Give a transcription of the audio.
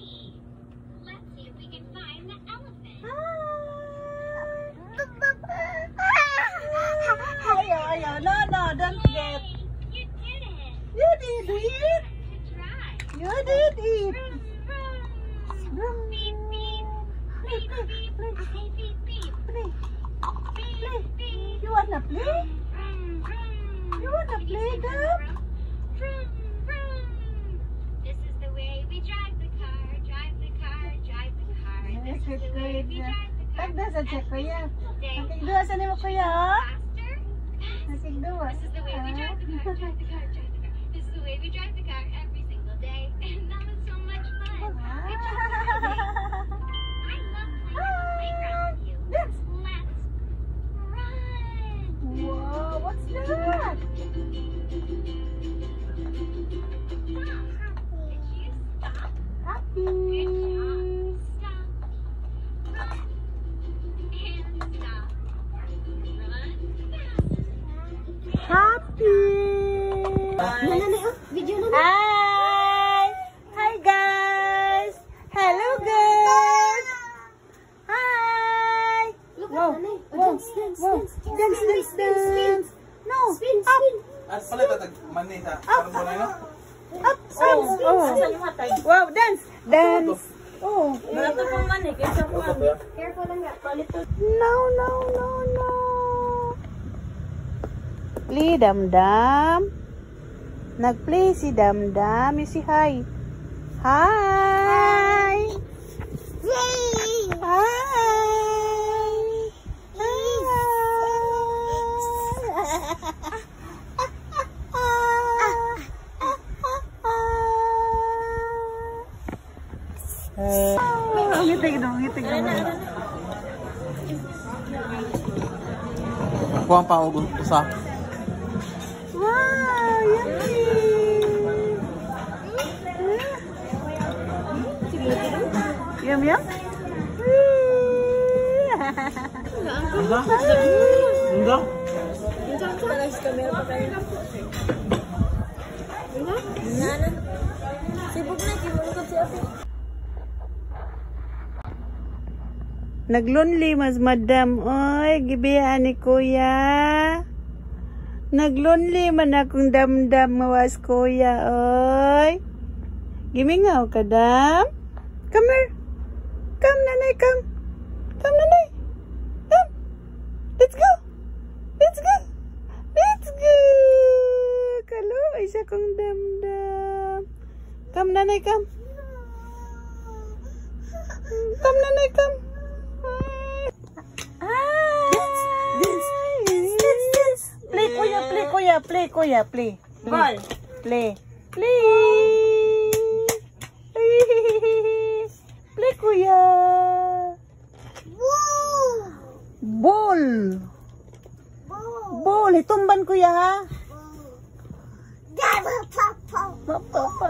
Me. Let's see if we can find the elephant. Ayaw, ayaw. No, don't get. Yay! You did it. You did it. To drive. You did it. Vroom, vroom. Beep, beep. Beep, beep. Say beep, beep. Play. Beep, beep. You wanna play? Vroom, vroom. You wanna Can you play, say vroom, Dad? vroom? Vroom, vroom. This is the way we drive the car, drive the car, drive the car. This is the way we drive the car. Tagda sa check, kuya. Every day. Nakigduwa sa nimo, kuya. Faster, faster. Nakigduwa. This is the way we drive the car, drive the car, drive the car. This is the way we drive the car every single day. And that was so much fun. Good job driving. I love playing at the playground with you. Dance. Let's run. Wow, what's that? Stop. Did you stop? Happy. Good job. Stop. Run. And stop. Run fast. Happy. Video na. Hi. Hi, guys. Hello, guys. Hi. Look Wow. at nanay. Oh, Wow. dance, dance, Wow. dance. Dance, dance, dance. No. Spin, Up. spin. At pala tatag mani sa karon na no? Up. Up. Oh. Wow, dance. Dance. Oh. Careful lang nga. Palito. No. Play, Damdam. Nag-play si Damdam. You say hi. Hi. Yay! Hi. Hi. Ang ngitig no, ngitig no. Kuha pa og usa. Wow, yummy. Yum, yum. Unsa? Unsa? Sibog na, kimulungkot si ate. Naglonely mas madam. Oy, gibiyaan ni kuya. Naglonely man akong damdam mawas kuya. Oy. Gimingaw ka, dam. Come here. Come, nanay, come. Come, nanay. Come. Let's go. Let's go. Let's go. Kalo, isa kong damdam. Come, nanay, come. Come, nanay, come. Hi. Dance, dance, dance, dance. Play, kuya, play, kuya, play, kuya, play. Play. Play. Play. Play, kuya. Ball. Ball. Itumban, kuya, ha? Papa.